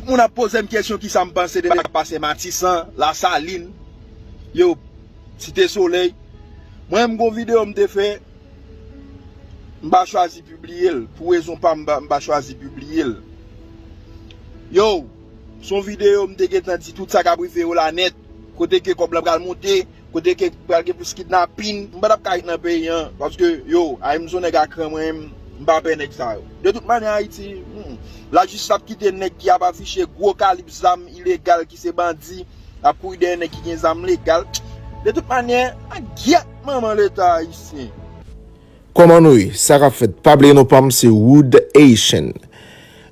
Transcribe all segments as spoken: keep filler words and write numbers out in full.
Moun ap poze m kesyon kisa m panse de sa k ap pase Matisan, Lasalin, yo, Site Solèy. Mwen, m gon videyo m te fè, m pa chwazi pibliye l. Pou rezon pa m, m pa, m pa chwazi pibliye l. Yo, s on videyo m te gentan di tout sa k ap rive yo la nèt. Kote ke kòb la pral monte, kote ke pral gen plis kidnapin. M pa t ap ka ret nan peyi an, paske, yo, a m s on nèg a kran mwen, m pa pè nèg sa yo. De tout manyè, Ayiti, hmm, lajistis ap kite nèg ki ap afiche gwo kalib zam ilegal, ki se bandi, ap kouri dèyè nèg ki gen zam legal. De tout manyè, a gyèt manman Leta ayisyen. Kòman nou ye? Sa k ap fèt? Pa bliye non pa m se Wood Haitian.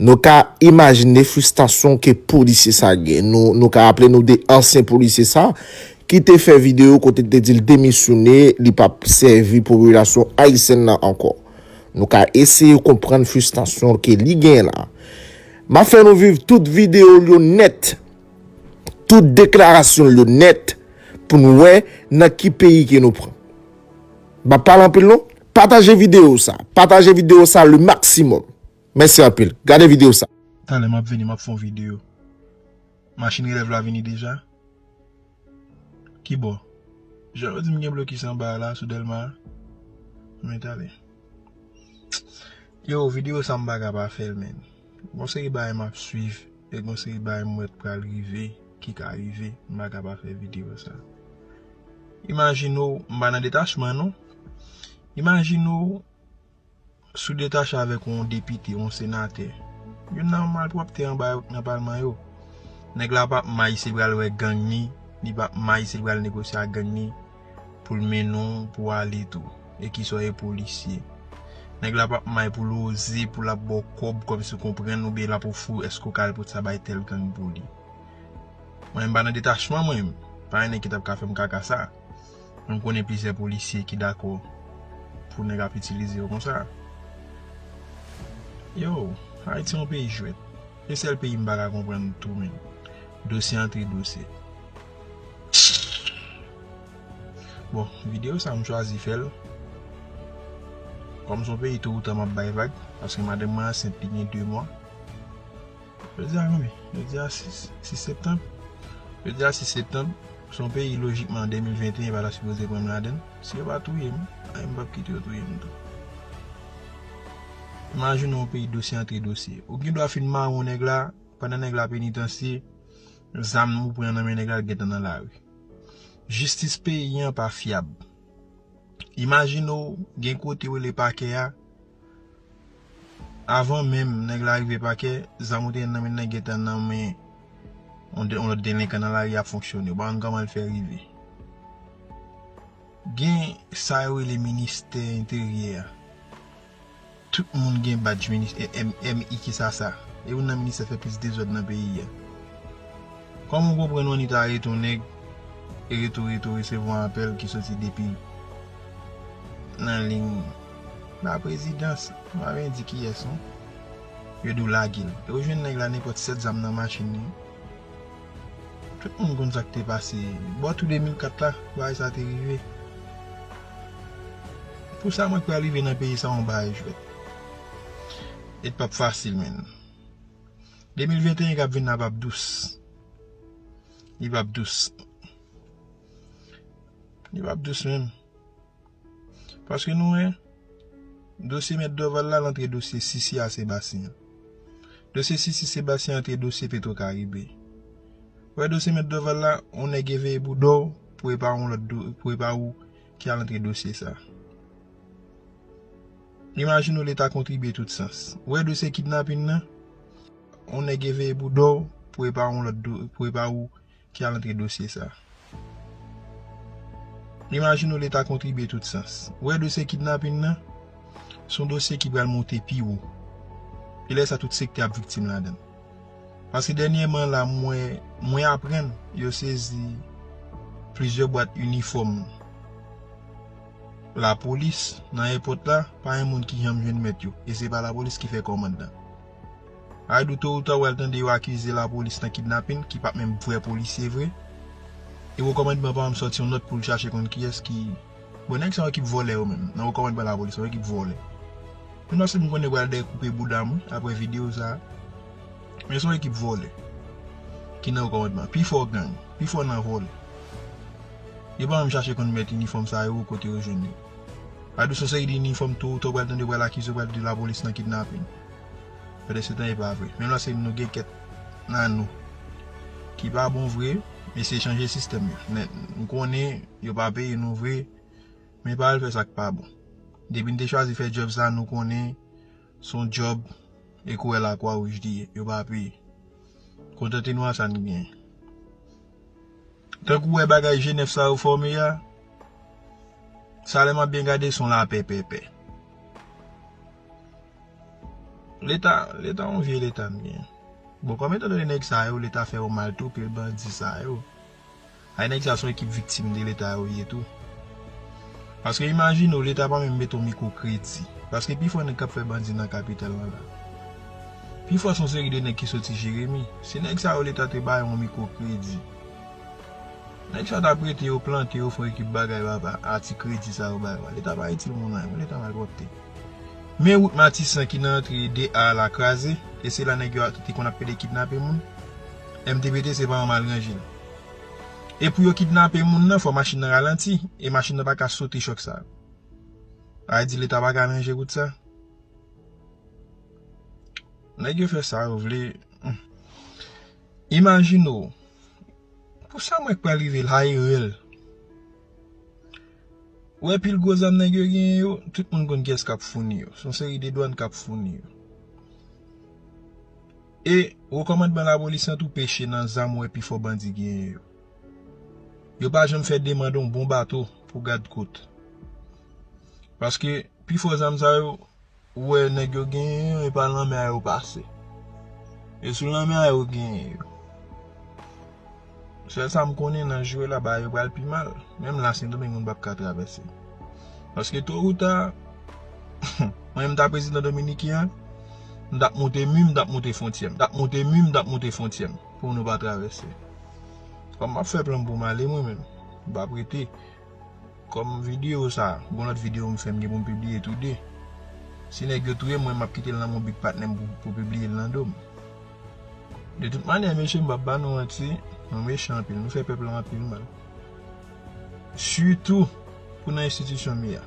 Nou ka imajine fristasyon ke polisye sa gen. Nou, nou ka raple nou de ansyen polisye sa ki te fè videyo kote l te di l demisyone, li p ap sèvi popilasyon ayisyèn nan ankò. Nou ka eseye konprann fristasyon ke li gen la. M ap fè nou viv tout videyo l yo nèt, tout deklarasyon l yo nèt pou n wè nan ki peyi ke nou pran. M ap pale anpil non. Pataje videyo sa. Pataje videyo sa le maximum. Mèsi anpil. Gade videyo sa. Talè m ap vini, m ap fè yon videyo. Machin relèv la vini deja? Ki bò? Jan yo di m gen blokis anba a la sou Dèlma a. Men talè. Yo, videyo sa m pa ka pa fè l, men. Gon seri bagay m ap swiv, e gon seri bagay m wè k pral rive, ki ka rive, m pa ka pa fè videyo sa. Imajine w, m pa nan detachman non. Imajine w, sou detache avèk yon depite, yon senatè. Youn nan malpwòpte anba nan palman yo. Nèg la p ap may si l pral wè gang ni, li p ap may si l pral negosye ak gang ni, pou l mennen w pou w ale tou. E kisa w ye polisye. Nèg la p ap may pou l oze, pou l ap ba w kòb kòmsi w konprann oubyen l ap ofri w èske w ka al pote sa bay tèl gang pou li. Mwen m pa nan detachman mwen, pa gen nèg ki t ap ka fè m kaka sa. Mwen m konnen plizyè polisye ki dakò pou nèg ap itilize yo konsa. Yo, Ayiti yon peyi jwèt. Se sèl peyi m pa ka konprann tou menm. Dosye antre dosye. Bon, videyo sa m chwazi fè l. Kòm se yon peyi tou ou tan m ap bay vag, paske madanm mwen ansent li gen de mwa. Jodi a konbyen? Jodi a sis, sis septanm. Jodi a sis septanm. Se yon peyi lojikman de mil venteyen pa ta sipoze pran m ladann. Si yo pa touye m, ay m p ap kite yo touye m tou. Imajine w yon peyi dosye antre dosye. Ou gen dwa fin mare yon nèg la, pandan nèg la penitansye, zam ou pran nan men nèg la gentan nan lari. Jistis peyi an pa fyab. Imajine w gen kote yo rele pakè a, avan menm nèg la rive pakè, zam ou te jwenn nan men l nan gentan nan men yon de- yon lòt delenkan nan lari ap fonksyone. Ou pa konn kòman l fè rive. Gen sa yo rele ministè enteryè a. Tout moun gen badj minis- M- M I kisa sa. E youn nan ministè fè plis dezòd nan peyi a. Kòman w konprann w annik ta ret yon nèg e ret ou ret ou resevwa apèl ki soti depi nan liy la prezidans, m pa vle di kiyès non. Yo di w lage l. E ou jwenn nèg la nenpòt sèt zam nan machin li. Tout moun konn sa k te pase. Bò tou de mil kat la, bagay sa te rive. Pou sa mwen k pral rive nan peyi sa yon bagay jwèt. E t p ap fasil menn. De mil venteyen k ap vin la p ap dous. Li p ap dous. Li p ap dous menm. Paske nou wè, dosye mèt Dorval la, l antre dosye Sisi a Sebastyen. Dosye Sisi Sebastyen antre dosye Petro Caribe. Ou wè dosye mèt Dorval la, yon nèg eveye bouda w pou e pa yon lòt do- pou e pa ou ki al antre dosye sa. Imajine w leta kontribye tout sans. Ou wè dosye kidnapin nan, yon nèg eveye bouda w pou e pa yon lòt do- pou e pa ou ki al antre dosye sa. Imajine w leta kontribye tout sans. Ou wè dosye kidnapin nan, se yon dosye ki pral monte pi wo. E lè sa tout sektè ap viktim ladan l. Paske dènyèman la mwen mwen aprann yo sezi plizyè bwat inifòm lapolis nan èpòt la, pa gen moun ki janm jwenn mèt yo. E se pa lapolis ki fè kòmand lan. Ay di w to ou ta w al tande yo akize lapolis nan kidnapin ki p ap menm vrè polisye vre. E wo kòmandman pa janm sòti yon nòt pou l chache konn kiyès ki. Bon, nèg sa yon ekip vòlè yo menm. Nan wo kòmandman lapolis, yon ekip vòlè. Menm si m konnen yo pral dekoupe bouda m wi, apre videyo sa. Men se yon ekip vòlè ki nan wo kòmandman. Pifò gang, pifò nan vòlè. Yo pa menm chache konn mèt inifòm sa yo, kote yo jwenn yo. Sa vle di se yon seri de inifòm tou, tou w pral tande yo pral akize, yo pral di lapolis nan kidnape n. Pandan se tan e pa vre. Menm lè se nou gen kèk nan nou ki pa bon vre, eseye chanje sistèm yo. Men nou konnen yo pa peye nou vre, men pa al fè sa k pa bon. Depi n te chwazi fè djòb sa, nou konnen se yon djòb e kourè Lakwa Wouj li ye, yo pa peye. Kontante nou a sa n gen. Tankou wè bagay G nèf sa yo fòme a, sa lè m ap byen gade se yon lapè pèpè. Leta, leta yon vye leta n gen. Bon, kòm etan done nèg sa yo, leta fè yo mal tou, pil bandi sa yo. Ay nèg sa se yon ekip viktim de leta yo ye tou. Paske imajine w, leta pa menm mete yon mikwo kredi. Paske pifò nèg k ap fè bandi nan kapital lan la. Pifò se yon seri de nèg ki soti Jeremi. Se nèg sa yo leta te bay yon mikwo kredi. Nèg sa t ap rete yo plante, yo fè yon ekip bagay papa, a ti kredi sa yo bay yo a. Leta pa itil moun anyen, leta malpwòpte. Men wout Matisan ki nan antre de A la kraze, e se la nèg yo te konn ap pede kidnape moun. M T P T se pa yon mal ranje l. E pou yo kidnape moun nan, fò machin nan ralanti, e machin nan pa ka sote chòk sa yo. A di leta pa ka ranje wout sa. Nèg yo fè sa yo vle. Hmm. Imajine w, pou sa mwen k pral rive la e rèl. Ou wè pil gwo zam nèg yo genyen yo, tout moun konn kiyès k ap founi yo. Se yon seri de dwàn k ap founi yo. E wo kòmandman lapolis lan tou peche nan zam ou wè pifò bandi genyen yo. Yo pa janm fè demann yon bon bato pou gad kot. Paske pifò zam sa yo, ou wè nèg yo genyen yo, e pa lanmè a yo pase. E sou lanmè a yo genyen yo. Sèl sa m konnen nan jou la, bagay yo pral pi mal. Menm la, Sendomeng moun p ap ka travèse. Paske to ou ta, mwen menm ta prezidan dominiken an, m t ap monte mi, m t ap monte fwontyè m. M t ap monte mi, m t ap monte fwontyè m pou nou pa travèse. Kòm m ap fè plan m pou m ale, mwen menm, m p ap rete. Kòm videyo sa, gon lòt videyo m fè m gen pou m pibliye tou de. Si nèg yo touye m, mwen m ap kite l nan men big patnè m pou, pou pibliye l nan do m. De tout manyè, mesye, m p ap ba nou manti, nou mechan anpil, nou fè pèp la anpil mal. Sitou pou nan enstitisyon m ye a.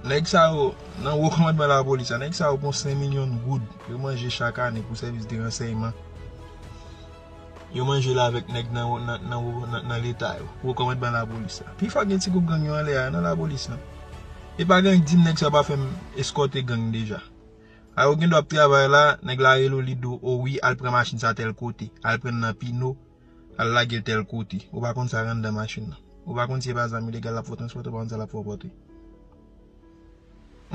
Nèg sa yo, nan wo kòmandman lapolis la, nèg sa yo pran senk milyon goud, yo manje chak ane pou sèvis de ransèyman. Yo manje l avèk nèg nan, nan, nan, nan, nan leta yo, pou kòmandman lapolis la. Pifò gen ti gwoup gang yo anlè a, nan lapolis lan. E pa gen anyen k di m nèg sa pa fè m eskòte gang deja. A yo gen dwa ap travay la, nèg la rele w, li di w, o wi, al pran machin sa tèl kote, al pran l nan Pino, al lage l tèl kote. Ou pa konn sa k anndan machin nan. Ou pa konn si e pa zam ilegal l ap fè w transpòte, ou pa konn sa l ap fè w pòte.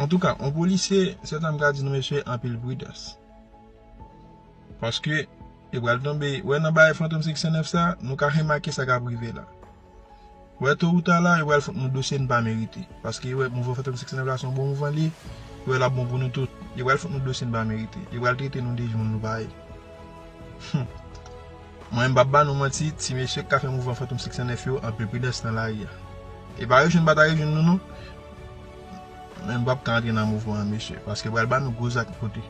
Antouka, yon polisye, sèten m ka di nou, mesye, anpil pridans. Paske, yo pral tonbe, wè nan bagay Fantom senk san nèf sa, nou ka remake sa k ap rive la. Wè, to ou ta la, yo pral fout nou dosye n pa merite. Paske, wè, mouvman Fantom senk san nèf la, se yon bon mouvman li ye. Yo wè l ap bon pou nou tout. Yo pral fout nou dosye n pa merite. Yo pral trete nou de moun nou pa ye. Hum. Mwen, m p ap ba nou manti, ti mesye k ka fè mouvman Fantom senk san nèf yo, anpil pridans nan lari a. E pa rejwenn pa ta rejwenn nou, non. Men m p ap ka antre nan mouvman an, mesye, paske pral ba nou gwo zak kote.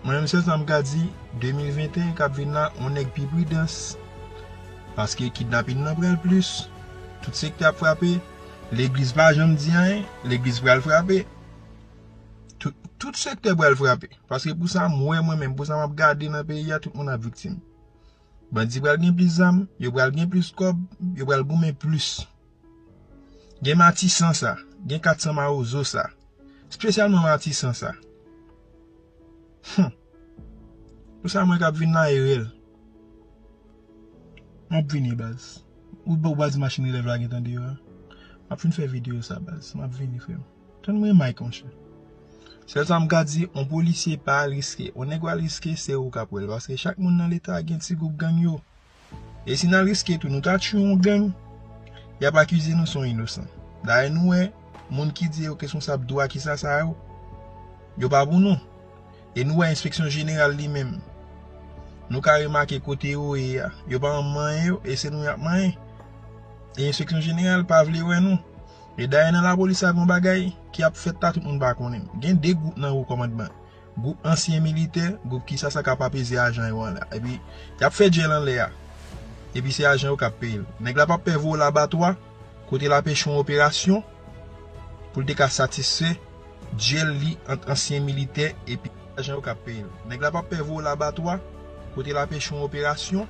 Mwen menm, sèl sa m ka di, de mil venteyen k ap vin la, on nèg pi pridans. Paske kidnapin nan pral plis, tout sektè ap frape, legliz pa janm di anyen, legliz pral frape. Tout, tout sektè pral frape. Paske pou sa m wè mwen menm, pou sa m ap gade nan peyi a, tout moun ap viktim. Bandi pral gen plis zam, yo pral gen plis kòb, yo pral goumen plis. Gen Matisan sa, gen kat san Mawozo sa, espesyalman Matisan sa. Hum. Pou sa mwen k ap vin la e rèl. M ap vini, baz. Ou, ou pa di machin relèv la gentan deyò a? M ap fin fè videyo sa, baz. M ap vini, frè m. Tann mwen, Mike, monchè. Sèl sa m ka di, on polisye pa al riske. On nèg w al riske, se ou k ap wè l. Paske chak moun nan leta a gen ti gwoup gang yo. E si n al riske tou, nou ta tchwe yon gang, y ap akize nou se yon inosan. Dayè nou wè, moun ki di yo responsab dwa kisa sa yo, yo pa pou nou. E nou wè enspeksyon jeneral li menm. Nou ka remake kote yo ye a, yo pa janm manyen yo, e se nou y ap manyen. E enspeksyon jeneral pa vle wè nou. E dayè nan lapolis la gen yon bagay ki ap fèt la tout moun pa konnen. Gen de gwoup nan wo kòmandman. Gwoup ansyen militè, gwoup ki sa sa k ap apeze ajan yo an la. Epi, y ap fè djèl anlè a. Epi se ajan yo k ap peye l. Nèg la p ap pè voye w labatwa, kote l ap echwe yon operasyon, pou l te ka satisfè djèl li ant ansyen militè epi ajan yo k ap peye l. Nèg la p ap pè voye w labatwa, kote l ap echwe yon operasyon,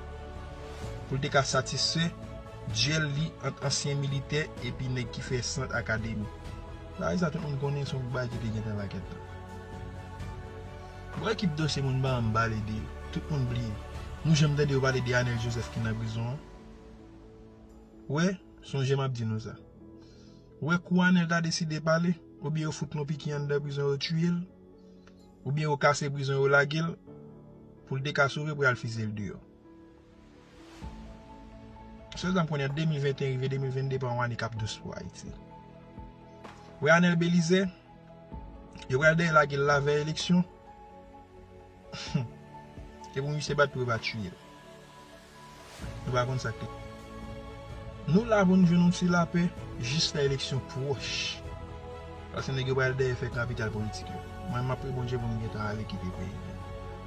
pou l te ka satisfè djèl li ant ansyen militè epi nèg ki fè sant akademi. Bagay sa tout moun konnen se yon bagay ki te gentan lakèt la. Bon, ekip dosye moun ba m pale de, tout moun bliye. Nou janm tande yo pale de Anel Joseph ki nan prizon an? Wè, sonje m ap di nou sa. Wè kou Anel ta deside pale, oubyen yo fout l yon piki anndan prizon yo tiye l, oubyen yo kase prizon yo lage l, pou l te ka sove pou y al fize l deyò. Sèlman m konnen ant de mil venteyen rive de mil vennde pa yon ane k ap dous pou Ayiti. Wè Anel Belizaire, yo pral dèyè lage l lavèy eleksyon. E pou misye bat pou yo pa tiye l. Nou pa konn sa k te. Nou la pou n jwenn yon ti lapè jis lè eleksyon pwòch. Paske nèg yo pral dèyè fè kapital politik yo. Mwen, m ap priye Bondye pou m gentan ale kite peyi a.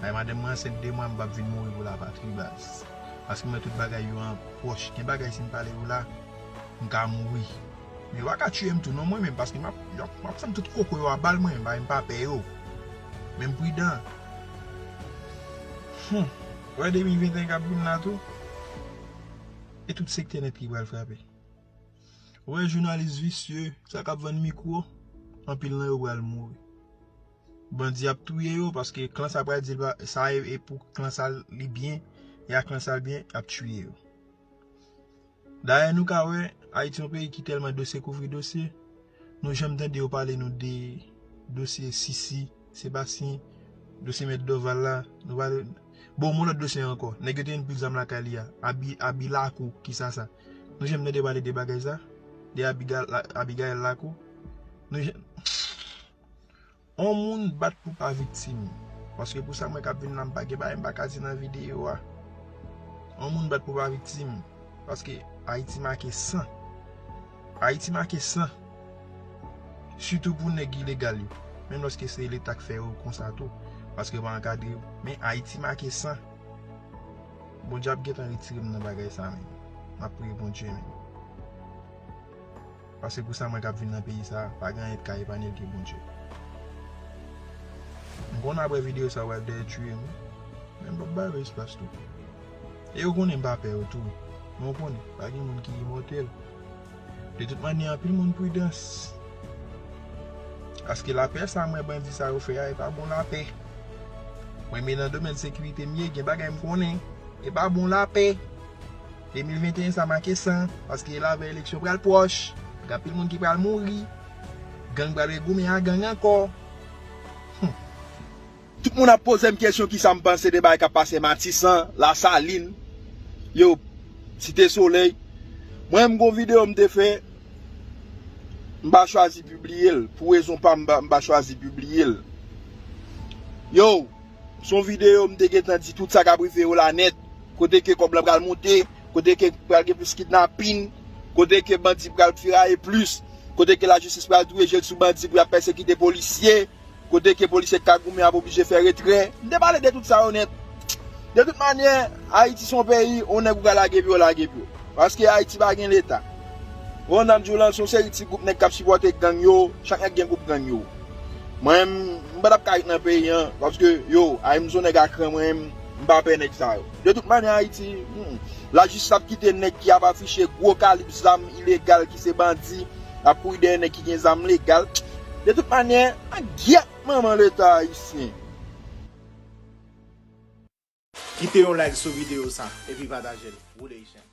Ay, madanm mwen ansent de mwa, m p ap vin mouri pou lapatri, baz. Paske mwen, tout bagay yo an pwòch. Gen bagay, si m pale yo la, m ka mouri. Men yo pa ka tiye m tou non mwen menm, paske m ap, yo ap, m ap fè m tout koko yo a bal mwen, m pa, m pa pè yo. Men m pridan. Hum. Wè de mil venteyen k ap vin la tou. E tout sektè nèt ki pral frape. Wè jounalis visye, sa k ap vann mikwo, anpil nan yo pral mouri. Bandi ap touye yo, paske klan sa pral di l pa, sa e, e pou klan sa li byen, e a klan sa l byen, ap tiye yo. Dayè, nou ka wè, Ayiti yon peyi ki tèlman dosye kouvri dosye. Nou janm tande yo pale nou de dosye Sisi, Sebastien, dosye Mèt Dorval la. Nou pale, bon, yon lòt dosye ankò. Nèg yo te vin pil zam lakay li a. Abi, abi lakou, ki sa sa? Nou janm tande pale de bagay sa? De Abiga-, la-, Abigaël Lacour? Nou janm On moun bat pou pa viktim. Paske pou sa mwen k ap vin la, m pa gen bagay m pa ka di nan videyo a. On moun bat pou pa viktim. Paske Ayiti make san. Ayiti make san. Sitou pou nèg ilegal yo. Menm lòske se Leta k fè yo konsa tou. Paske yo pa ankadre yo. Men Ayiti make san. Bondye ap gentan retire m nan bagay sa menm. M ap priye Bondye menm. Paske pou sa mwen k ap vin nan peyi sa, pa gen anyen k ka epanye l ke Bondye. M konnen apre videyo sa, w ap dèyè tiye m. Men m p ap ba yo espas tou. E yo konnen m pa pè yo tou. Men w konnen, pa gen moun ki imòtèl. De tout manyè, anpil moun pridans. Paske lapè sa mwen bandi sa yo fè a, e pa bon lapè. Mwen, men nan domèn sekirite m ye, gen bagay m konnen. E pa bon lapè. De mil venteyen sa make san, paske lavèy eleksyon pral pwòch. Gen anpil moun ki pral mouri. Gang pral regoumen a gang ankò. Hum. Tout moun ap poze m kesyon kisa m panse de bagay k ap pase Matisan, Lasalin. Yo, Site Solèy. Mwen, m gon videyo m te fè, m pa chwazi pibliye l. Pou rezon pa m, m pa, m pa chwazi pibliye l. Yo, se yon videyo m te gentan di tout sa k ap rive yo la nèt. Kote ke kòb la pral monte, kote ke pral gen plis kidnapin, kote ke bandi pral feraye plis, kote ke lajistis pral touye je l sou bandi pou y ap pèsekite polisye, kote ke polisye k ka goumen ap oblije fè retrè. M te pale de tout sa yo nèt. De tout manyè, Ayiti se yon peyi, yon nèg ou ka lage pye w, lage pye w. Paske Ayiti pa gen Leta. Bon, n ap di w lan, se yon seri ti gwoup nèg k ap sipòte gang yo, chak nèg gen gwoup gang yo. Mwen, m, m pa t ap ka ret nan peyi an, paske, yo, ay, m se yon nèg a kran mwen, m, m pa pè nèg sa yo. De tout manyè, Ayiti, hmm, lajistis ap kite nèg ki ap afiche gwo kalib zam ilegal ki se bandi, ap kouri dèyè nèg ki gen zam legal. De tout manyè, a gyèt manman Leta ayisyen. Kite yon like sou videyo sa, epi pataje l. Woule Ichan.